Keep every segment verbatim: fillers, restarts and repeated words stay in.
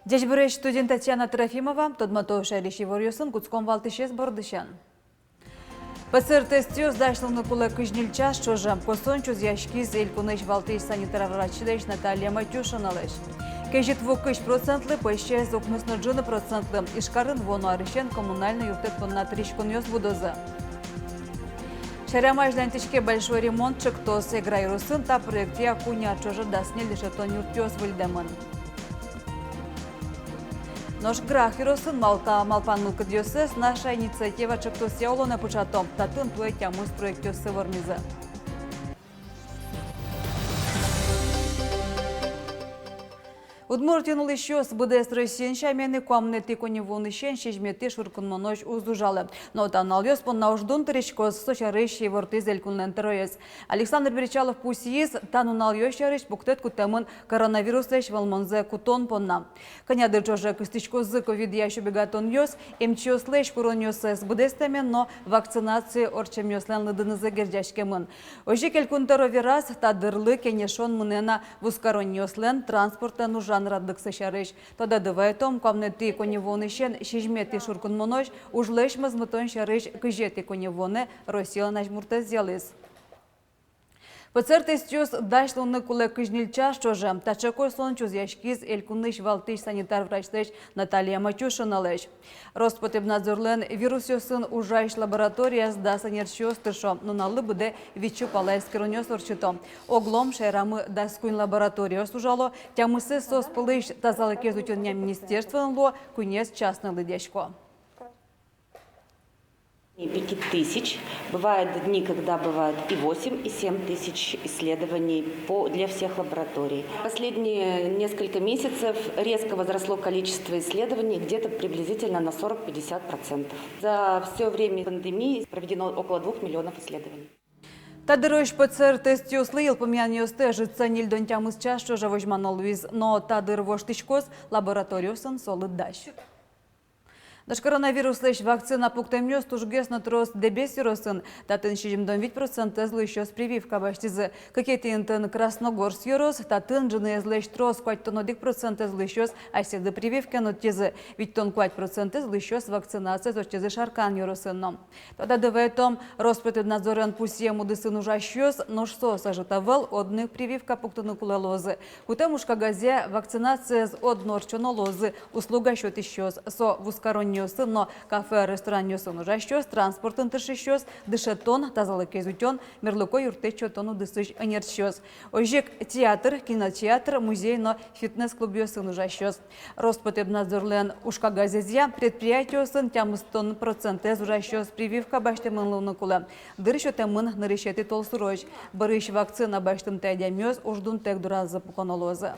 Ӟечбуресь! Студиын Татьяна Трофимова. Тодмато шаерысь иворъёсын. Кутском валтӥсез бордысен. ПЦР-тестъёс дась луыны кулэ кызь ньыль час ӵоже. Косон чузъяськиз элькунысь валтӥсь санитар врачлэсь Наталья Матюшиналэсь. Кезьыт ву кызь процентлы, пӧсез укмыс но ӝыны процентлы. Ижкарын вуоно арысен коммунальной юрттэт понна тыриськонъёс будозы. Шаерамы азьланьтӥське «Большой ремонт» ӵектос. Эгра ёросын та проектъя куинь ар ӵоже дас ньыль дышетон юртъёс выльдэмын. Нош Грах ёросын «Малта малпан мылкыдъёсыз — наша инициатива» ӵектосъя улонэ пыӵато. Татын туэ тямыс проектъёссы вормизы. Удмуртиын улӥсьёс быдэс Россиын сямен ик куамынэтӥ коньывуонысен сизьыметӥ шуркынмонозь уз ужалы. Но та нуналъёс понна уждун тыриськоз, со сярысь ивортӥз элькунлэн тӧроез. Александр Бречалов пусйиз, та нуналъёс сярысь пуктэт кутэмын коронавируслэсь вӧлмонзэ кутон понна. Кӧня дыр ӵоже кыстӥськозы ковидъя сюбегатонъёс, эмчиослэсь куронъёссэс быдэстэмен но вакцинаци ортчемъёслэн лыдынызы герӟаськемын. Озьы ик элькун тӧро вераз, та дырлы кенешон мынэ на вузкаронниослэн транспортлэн ужан радлыксы сярысь. Тодады вайытом, куамынэтӥ коньывуонысен сизьыметӥ шуркынмонозь ужлэсь мозмытон сярысь кызетӥ коньывуонэ Россилэн азьмуртэз ялӥз. ПЦР-тестъёс дась луыны кулэ кызь ньыль час ӵоже. Таӵе косон чузъяськиз элькунысь валтӥсь санитар врачлэсь Наталья Матюшиналэсь. Роспотребнадзорлэн вирусъёсын ужась лабораторияз дас ӧнерчиос тыршо, нуналлы быдэ вить сю пала эскеронъёс ортчыто. Оглом шаерамы дас куинь лабораториос ужало, тямысэз соос пӧлысь тазалыкез утёнъя министерствоын луо, куинез частной лыдъясько. Пяти тысяч. Бывают дни, когда бывает и восемь, и семь тысяч исследований по, для всех лабораторий. Последние несколько месяцев резко возросло количество исследований, где-то приблизительно на сорок-пятьдесят процентов. За всё время пандемии проведено около двух миллионов исследований. Та дырозь ПЦР-тестъёслы йылпумъянъёсты ӧжытсэ ньыльдон тямыс час ӵоже возьмано луиз, но та дыр воштӥськоз, лабораториосын солы дась. Нош коронавируслэсь вакцина пуктэмъёс тужгес но трос Дэбес ёросын. Татын сизьымдон вить процентэз луисьёс прививка басьтӥзы. Кыкетӥ интыын Красногорск ёрос, татын ӝыныезлэсь трос, куатьтон одӥг процентэз луисьёс асьсэды прививкаен ӧтизы. Витьтон куать процентэз луисьёс вакцинациез ортчизы Шаркан ёросын но. Тодады вайытом, Роспотребнадзорен пусъем удысын ужасьёс, нош соос ӧжыт ӧвӧл, одно ик прививка пуктыны кулэ луозы. Кутэм ужкагазъя вакцинациез одно ортчоно луозы услуга сётӥсьёс, со вузкаронниосын но кафе-ресторанъёсын ужасьёс, транспортын тыршисьёс, дышетон, тазалыкез утён, мерлыко юрттэт сётон удысысь ӧнерчиос. Озьы ик театр, кинотеатр, музей но фитнес-клубъёсын ужасьёс. Роспотребнадзорлэн ужкагазезъя, предприятиосын тямыстон процентэз ужасьёс прививка басьтэмын луыны кулэ. Дыр сётэмын нырысетӥ толсурозь. Бӧрысь вакцина басьтымтэ адямиос уждунтэк доразы пуконо луозы.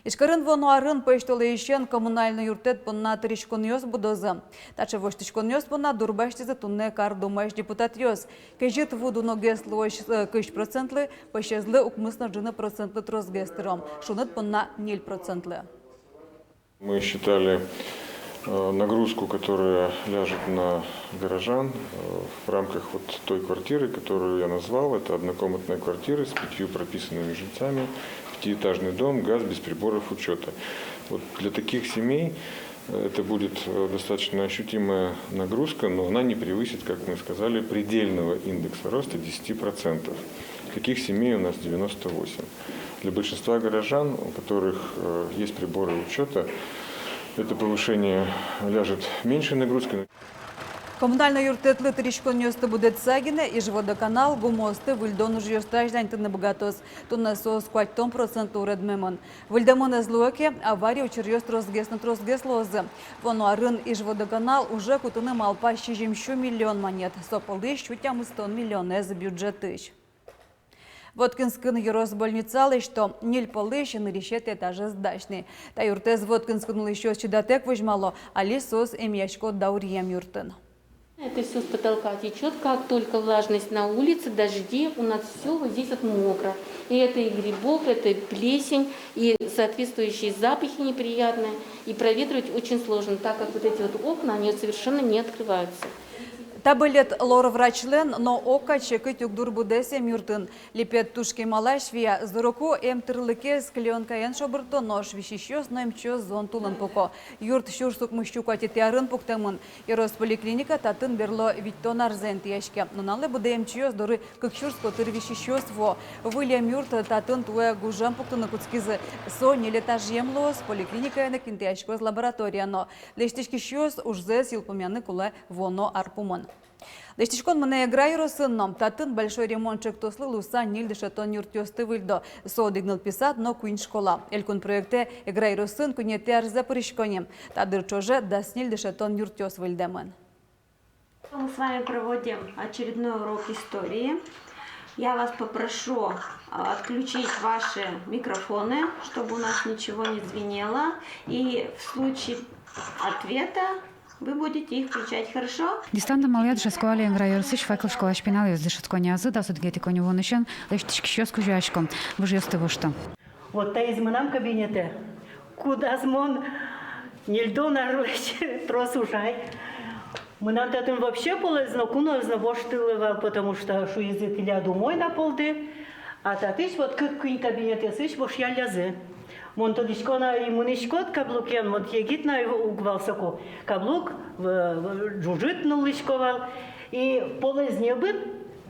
Ижкарын вуоно арын пӧсьтолэзьысен коммунальной юрттэт понна тыриськонъёс будозы. Таӵе воштӥськонъёс понна дурбасьтӥзы туннэ кар думаысь депутатъёс. Кезьыт ву дуногес луозь, э, кызь процентлы, пӧсезлы укмыс но ӝыны процентлы тросгес тыром, шуныт понна ньыль процентлы. Мы считали, э, нагрузку, которая ляжет на горожан, э, в рамках вот той квартиры, которую я назвал, это однокомнатная квартира с пятью прописанными жильцами, пятиэтажный дом, газ без приборов учёта. Вот для таких семей, э, это будет, э, достаточно ощутимая нагрузка, но она не превысит, как мы сказали, предельного индекса роста десяти процентов. Таких семей у нас девяносто восемь. Для большинства горожан, у которых, э, есть приборы учёта, это повышение ляжет меньшей нагрузкой. Коммунальной юрттэтлы тыриськонъёсты будэтыса гинэ Ижводоканал гумыосты выльдон ужъёсты азьланьтыны быгатоз. Туннэ соос куатьтон процентлы уредмемын. Выльдэмын ӧз луэ ке, авария учыръёс тросгес но тросгес луозы. Вуоно арын Ижводоканал уже кутыны малпа сизьым сю миллион манет, со пӧлысь сю тямыстон миллионэз бюджетысь. Воткинскын ёрос больница лэсьто, ньыль пӧлысь нырысетӥ этажез дась ни. Та юртэз Воткинскын улӥсьёс чидатэк возьмало, али соос эмъясько дауръем юртын. Это все с потолка течет. Как только влажность на улице, дожди, у нас все вот здесь вот мокро. И это и грибок, это и плесень, и соответствующие запахи неприятные. И проветривать очень сложно, так как вот эти вот окна, они совершенно не открываются. Табылет лор врачлэн но огкадь секыт югдур будэс эмъюртын. Липет туж кемалась вия, зороку эмтырлыкез клеёнкаен шобырто, нош висисьёс но эмчиос зон тулын пуко. Юрт сюрс укмыссю куатетӥ арын пуктэмын. Ёрос поликлиника татын берло витьтон арзэ интыяське. Нуналлы быдэ эмчиос доры кык сюрс котыр висисьёс вуо. Выль эмъюрт татын туэ гужем пуктыны кутскизы. Со ньыль этажъем луоз, поликлиникаын ик интыяськоз лаборатория но. Лэсьтӥськисьёс ужзэс йылпумъяны кулэ вуоно ар пумын. Лэсьтӥськон мынэ Эгра ёросын но. Татын «Большой ремонт» ӵектослы луыса ньыль дышетон юртъёсты выльдо. Со одӥг нылпи сад но куинь школа. Элькун проектэ Эгра ёросын куинетӥ арзэ пырисько ни. Та дыр ӵоже дас ньыль дышетон юртъёс выльдэмын. Мы с вами проводим очередной урок истории. Я вас попрошу, а, отключить ваши микрофоны, чтобы у нас ничего не звенело. И в случае ответа вы будете их включать, хорошо? Дистант амалъя дышетско али Эгра ёросысь «Факел» школаысь пиналъёс. Дышетсконниязы дас одӥгетӥ коньывуонысен лэсьтӥськисьёс кузёясько, выжъёсты вошто. Вот таиз мынам кабинетэ, кудаз мон ньыльдон арлэсь трос ужай. Мынам татын вообще полэз но, куноез но воштылэ вал, потому что шуизы, тӥляд умой на полды. А татысь вот кык-куинь кабинетъёсысь вошъяллязы. Мон тодӥсько на, и мынӥськод каблукен, вот егит на уг вал соку. Каблук в-, в-, ӝужыт нуллӥсько вал. И полэз небыт,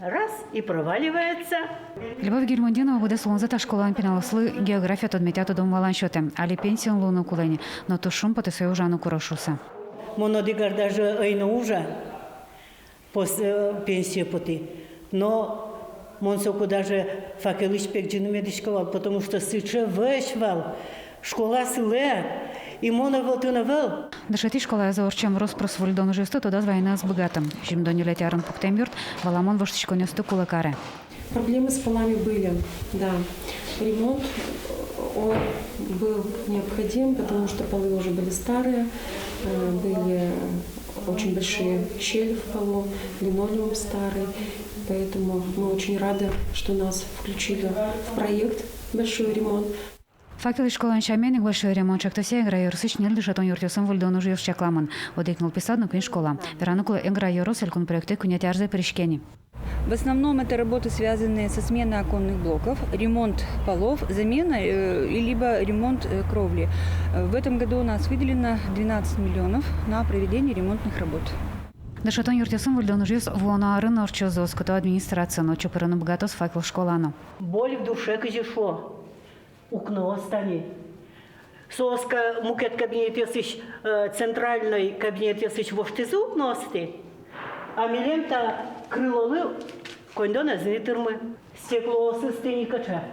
раз и проваливается. Любовь Гильмутдинова быдэс улонзэ та школаын пиналъёслы география тодметъя тодон-валан сётэ. Али пенсиын луыны кулэ ни, но туж шумпотэ сое ужаны куро шуыса. Мон одӥг ар даже ӧй но ужа, пос-, э, пенсие потӥ. Но мон соку даже «Факелысь» пегӟыны медӥсько вал, потому что сыӵе вӧсь вал. Школа сылэ, и мон ӧвӧл, тӥ но ӧвӧл. Дышетӥсь школаязы ортчем рос-прос выльдон ужъёсты тодаз вайыны ӧз быгаты. Сизьымдон ньылетӥ арын пуктэм юрт, валамон, воштӥськонъёсты кулэ каре. Проблемы с полами были, да. Ремонт, о, был необходим, потому что полы уже были старые, э, были очень большие щели в полу, линолеум старый. Поэтому мы очень рады, что нас включили в проект «Большой ремонт». «Факел» школаын сямен ик «Большой ремонт» ӵектосъя Эгра ёросысь ньыль дышетон юртъёсын выльдон ужъёс чакламын. Одӥг нылпи сад но куинь школа. Вераны кулэ, Эгра ёрос элькун проектэ куинетӥ арзэ пыриське ни. В основном это работы, связанные со сменой оконных блоков, ремонт полов, замена, э, и либо ремонт, э, кровли. Э, в этом году у нас выделено двенадцать миллионов на проведение ремонтных работ. Дышетон юртъёсын выльдон ужъёс вуоно арын ортчозы, оскыто администрация но. Отчы пырыны быгатоз «Факел» школа но. Боль в душе, кызьы шуо. Укноос тани. Соос ка-, мукет кабинетъёсысь, э, центральной кабинетъёсысь воштӥзы укноосты, а милем та крылолы коньдон ӧз ни тырмы. Стеклоосыз тӥни кыӵе.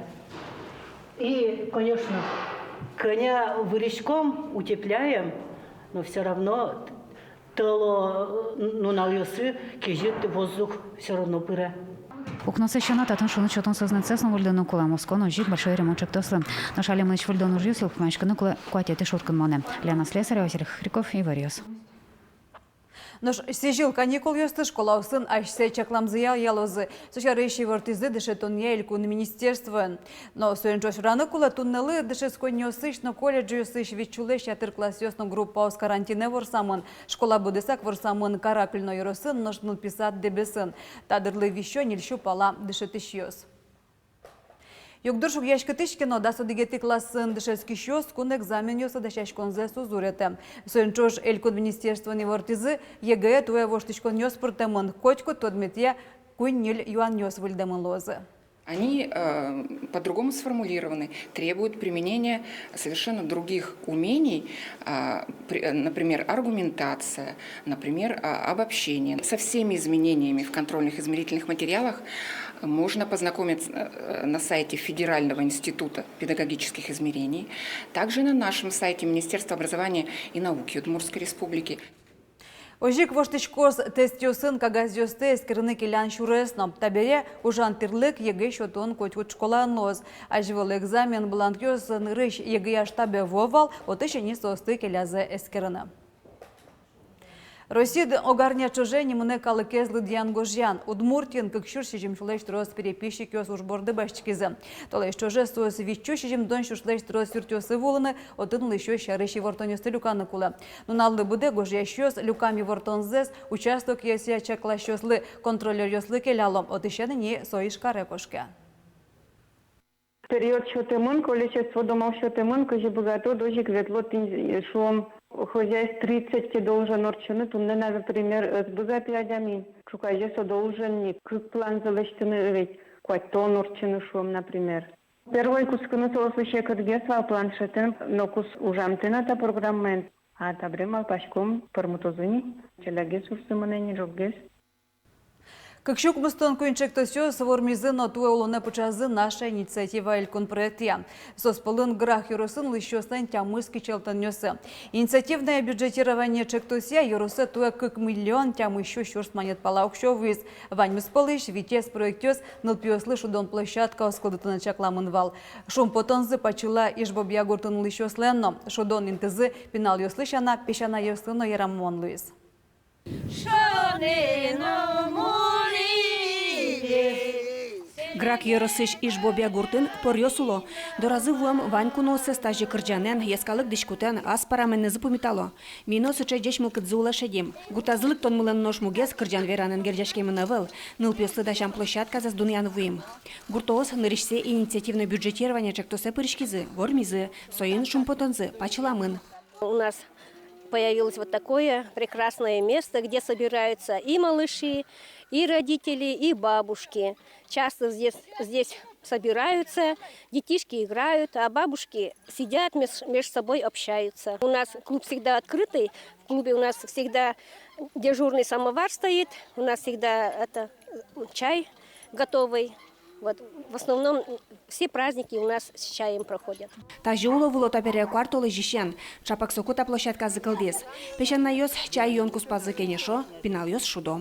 И, конечно, кӧня выриськом, утепляем, но всё равно тӧло, э, нуналъёсы кезьыт воздух всё равно пыре. Укноосыз сяна, татын шуныт сётон сӧзнэтсэс но выльдыны кулэ, оско но озьы ик «Большой ремонт» ӵектослы. Нош али мынӥсь выльдон ужъёс йылпумъяськыны кулэ куатетӥ шуркынмонэ. Лена Слесарева, Василий Хохряков, «Иворъёс». Нош сӥзьыл каникулъёсты школаосын асьсэ чакламзыя ялозы. Со сярысь ивортӥзы дышетонъя элькун министерствоын. Но соин ӵош вераны кулэ, туннэлы дышетсконниосысь но колледжъёсысь вить сюлэсь ятыр классъёс но группаос карантинэ ворсамын. Школа быдэсак ворсамын Каракуль но ёросын, нош нылпи сад Дэбесын. Та дырлы висё ньыль сю пала дышетӥсьёс. Югдур шугъяськытӥське но, дас одӥгетӥ классын дышетскисьёс кун экзаменъёслы дасяськонзэс уз уретэ. Соин ӵош элькун министерствоын ивортӥзы, ЕГЭ-е туэ воштӥськонъёс пыртэмын, котькуд тодметъя куинь-ньыль юанъёс выльдэмын луозы. Они, э, по-другому сформулированы, требуют применения совершенно других умений, а, при-, э, например, аргументация, например, а, обобщение. Со всеми изменениями в контрольных измерительных материалах можно познакомиться, э, на сайте Федерального института педагогических измерений, также на нашем сайте Министерства образования и науки Удмуртской Республики. Озьы ик воштӥськоз тестъёсын кагазъёсты эскерыны келян сюрес но. Табере ужан тӥрлык — ЕГЭ сётон котькуд школаын луоз. Азьвыл экзамен бланкъёс нырысь ЕГЭ-я штабе вуо вал, отысь ини соосты келязы эскерыны. Россиын огарня ӵоже нимынэ калыкез лыдъян-гожъян. Удмуртиын кык сюрс сизьым сюлэсь трос переписчикъёс уж борды басьтӥськизы. Толэзь ӵоже соос вить сю сизьымдон сюрслэсь трос юртъёсы вуылыны, отын улӥсьёс сярысь ивортонъёсты люканы кулэ. Нуналлы быдэ гожъясьёс люкам ивортонзэс участокъёсъя чакласьёслы, контролёръёслы келяло, отысен ини со Ижкаре кошке. Период сётэмын, количество домов сётэмын, кызьы быгато, озьы ик ветло. Тӥни, шуом, хозяйств тридцать ке должен ортчыны, туннэ, например, ӧз быгаты адями, ӵуказе со должен ни кык планзэ лэсьтыны, ведь куатьтон ортчыны, шуом, например. Первой кутскыны соослы секытгес вал, планшетэн но кус ужамтэ на та программаен. А табере малпаськом, пӧрмытозы ни, ӵалякгес ужзы мынэ ни, ӝоггес. Кык сю укмыстон куинь ӵектосъёс вормизы но туэ улонэ пыӵазы «Наша инициатива» элькун проектъя. Соос пӧлын Грах ёросын улӥсьёслэн тямыс кичӧлтонъёссы. Инициативное бюджетирование ӵектосъя ёросэ туэ кык миллион тямыс сю сюрс манет пала уксё вуиз. Ваньмыз пӧлысь витез проектъёс нылпиослы шудон площадкаос кылдытыны чакламын вал. Шумпотонзы пачыла Иж-Бобья гуртын улӥсьёслэн но. Шудон интызы пиналъёслы сяна, песянайёслы но ярамон луиз. Грах ёросысь Иж-Бобья гуртын поръёс уло. Доразы вуэм вань кунооссэс тазьы кырӟанэн, йӧскалык дӥськутэн, ас параменызы пумитало. Ми но сыӵе ӟеч мылкыдзы улэ шедим. Гуртазы лыктонмылэн нош мугез кырӟан-веранэн герӟаськемын ӧвӧл. Нылпиослы дасям площадказэс дунъяны вуим. Гуртоос нырысьсэ инициативное бюджетирование ӵектосэ пыриськизы, вормизы, соин шумпотонзы пачыламын. У нас появилось вот такое прекрасное место, где собираются и малыши, и родители, и бабушки. Часто здесь, здесь собираются, детишки играют, а бабушки сидят, меж-, между собой общаются. У нас клуб всегда открытый, в клубе у нас всегда дежурный самовар стоит, у нас всегда это, чай готовый. Вот, в основном все праздники у нас с чаем проходят. Тазьы уло-выло табере куартолэзьысен. Ӵапак соку та площадказы кылдӥз. Песянайёс чай юон куспазы кенешо, пиналъёс шудо.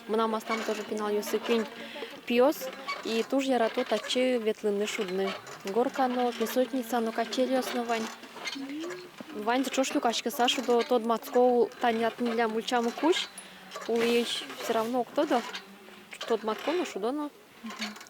Мынам астам тоже пиналъёсы куинь пиос, и туж ярато татчы ветлыны, шудыны. Горка но, песочница но, качельёс но вань. Ваньзы ӵош люкаськыса шудо, тодматско, тани татын милям ульчамы кузь, улӥсь всё равно уг тодо, тодматско но, шудо но.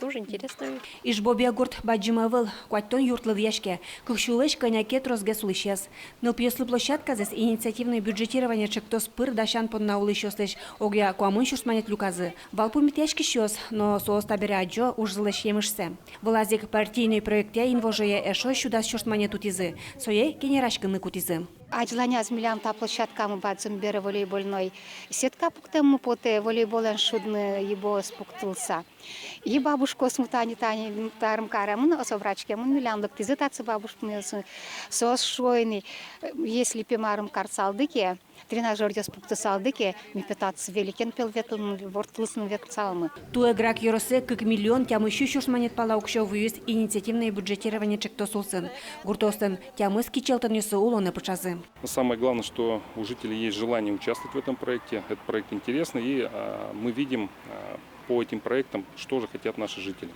Тоже интересно. Иж-Бобья гурт бадӟым ӧвӧл, куатьтон юрт лыдъяське, кык сюлэсь кӧня ке тросгес улӥсез. Нылпиослы площадказэс инициативное бюджетирование ӵектос пыр дасян понна улӥсьёслэсь огъя куамын сюрс манет люказы. Вал пумитъяськисьёс, но соос табере адӟо ужзылэсь емышсэ. Вылаз ик партийной проектъя инвожое эшшо сю дас сюрс манет утӥзы, сое кенераськыны кутӥзы. Азьланяз милям та площадкамы бадӟым бере волейбольной сетка пуктэммы потэ, волейболэн шудыны ибоос пуктылыса. И бабушкаосмы тани, тани, тарым каремын, собрачкемын милям, лыктӥзы татчы бабушкаосмы. Соос шуо ини, если пе марым карысалды ке, тренажёръёс пуктысалды ке, ми пе татчы великен пел ветлыны, ворттылыса ветлысалмы. Туэ Грах ёросэ кык миллион тямыс сю сюрс манет пала уксё вуиз инициативное бюджетирование ӵектос улсын. Гуртоослэн тямыс кичӧлтонъёссы улонэ пыӵазы. Но самое главное, что у жителей есть желание участвовать в этом проекте. Этот проект интересный, и, а, мы видим, а, по этим проектам, что же хотят наши жители.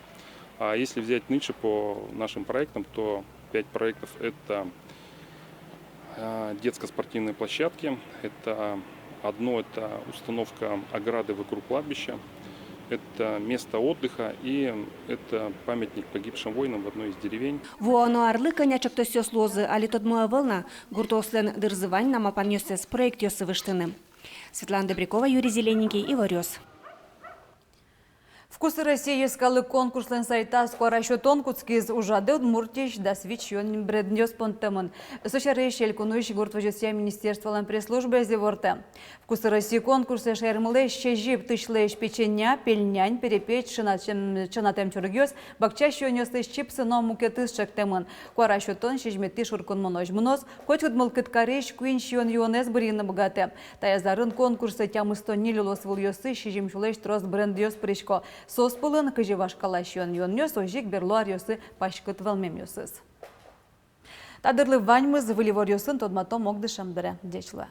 А если взять нынче по нашим проектам, то пять проектов — это, а, детско-спортивные площадки, это одно — это установка ограды вокруг кладбища, это место отдыха и это памятник погибшим воинам в одной из деревень. Вуоно арлы кӧня ӵектосъёс луозы, али тодмо ӧвӧл на. Гуртоослэн дырзы вань на малпанъёссэс проектъёсы выжтыны. Светлана Добрякова, Юрий Зелененький, «Иворъёс». «Вкусы России» йӧскалык конкурслэн сайтаз куара сётон кутскиз. Ужрадэ Удмуртиысь дас вить сиён брендъёс поттэмын. Со сярысь элькунысь гурт возёсъя министерстволэн пресс-службаез ивортэ. «Вкусы России» конкурсэ шаермылэсь сизьым тысьлэсь печенья, пельнянь, перепеч, чынатэм, чынатэм чорыгъёс, бакча сиёнъёслэсь чипсы но мукетыз чектэмын. Куара сётон сизьыметӥ шуркынмонозь мыноз, котькуд мылкыд карись куинь сиён-юонэз бырйыны быгатэ. Таяз арын конкурсэ тямыстон ньыль улосвылъёсысь сизьым сюлэсь трос брендъёс пырисько. Соос пӧлын кызьы вашкала сиён-юонъёс, озьы ик берло аръёсы паськыт вӧлмемъёсыз. Та дырлы ваньмыз. Выль иворъёсын тодматом огдышем дыре. Ӟеч луэ.